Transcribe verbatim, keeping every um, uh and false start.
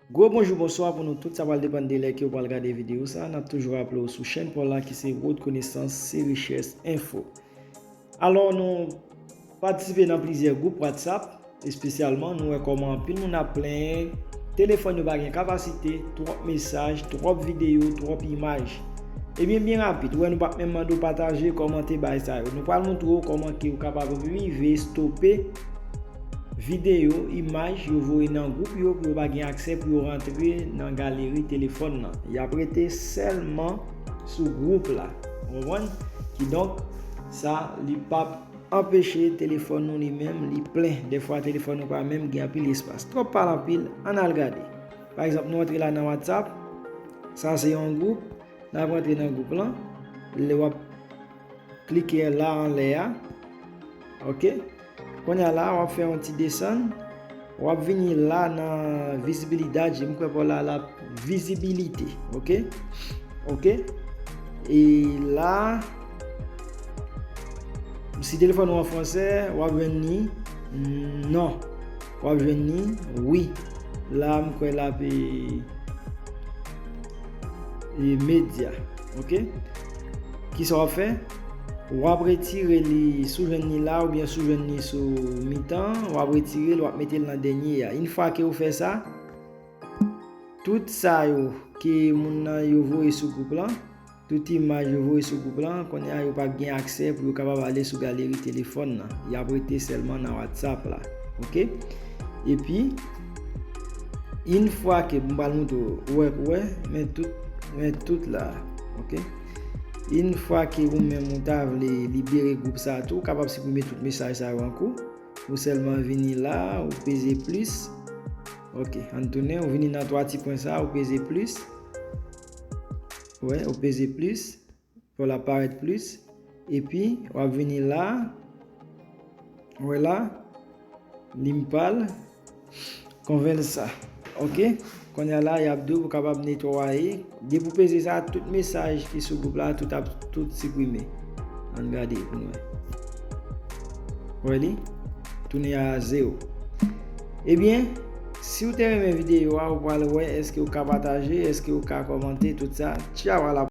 Gwo bonjou, bonswa pou nou tout. Sa pral depann de lè ke w pral gade videyo sa. N ap toujou raple w sou chèn pa w la ki se Wotkonesans se Richès Enfo. Alò, nou patisipe nan plizyè gwoup WhatsApp, espesyalman, nou wè kòman anpil moun ap plenyen telefòn yo pa gen kapasite, twòp mesaj, twòp videyo, twòp imaj. Ebyen, byen rapid, ou wè nou p ap menm mande w pataje, kòmante, bagay sa yo. Nou pral montre w kòman ke w kapab rive stope videyo, imaj yo voye nan gwoup yo pou yo pa gen aksè pou yo rantre nan galeri telefòn nan. Y ap rete sèlman sou gwoup la. Ou konprann? Kidonk, sa, li p ap anpeche telefòn nou li menm, li plen. Dèfwa, telefòn nou pa menm gen anpil espas. Twòp pale anpil, ann al gade. Pa egzanp, nou antre la nan WhatsApp. Sa se yon gwoup. N ap rantre nan gwoup lan. Lè w ap klike la anlè a. Oke. Kounye a la, w ap fè yon ti desann. W ap vini la nan vizibilidad, m kwè pa w la, la vizibilite. Oke? Oke? E la, si telefòn ou an fransè, w ap jwenn ni non. W ap jwenn ni wi. La, m kwè la pe e medya. Oke? Kisa w ap fè? W ap retire li, si w jwenn ni la oubyen si w jwenn ni sou mitan, w ap retire l, w ap mete l nan dènye a. Yon fwa ke w fè sa, tout sa yo ke moun nan yo voye sou gwoup lan, tout imaj yo voye sou gwoup lan, kounye a yo p ap gen aksè pou yo kapab ale sou galeri telefòn nan. Y ap rete sèlman nan WhatsApp la. Oke? Epi, yon fwa ke m pral montre w, ou wè, ou wè, men tout, men tout la. Oke? Yon fwa ke ou menm ou ta vle libere gwoup sa tou, ou kapab siprime tout mesaj sa yo an kou. Ou sèlman vini la, ou peze plis. Oke, ann tounen, ou vini nan twa ti pwen sa, ou peze plis. Wè, ou peze plis. Pou l ap parèt plis. Epi, w ap vini la. Wè la. Li m pral. Konvensa. Oke? Kounye a la, y ap di w pou kapab netwaye. Depi w peze sa, tout mesaj ki sou gwoup la, tout ap tout siprime. Ann gade pou n wè. Wè li? Tounen a zewo. Ebyen, si w te renmen videyo a, ou pral wè èske w ka pataje, èske w ka kòmante, tout sa. Tchaw, a la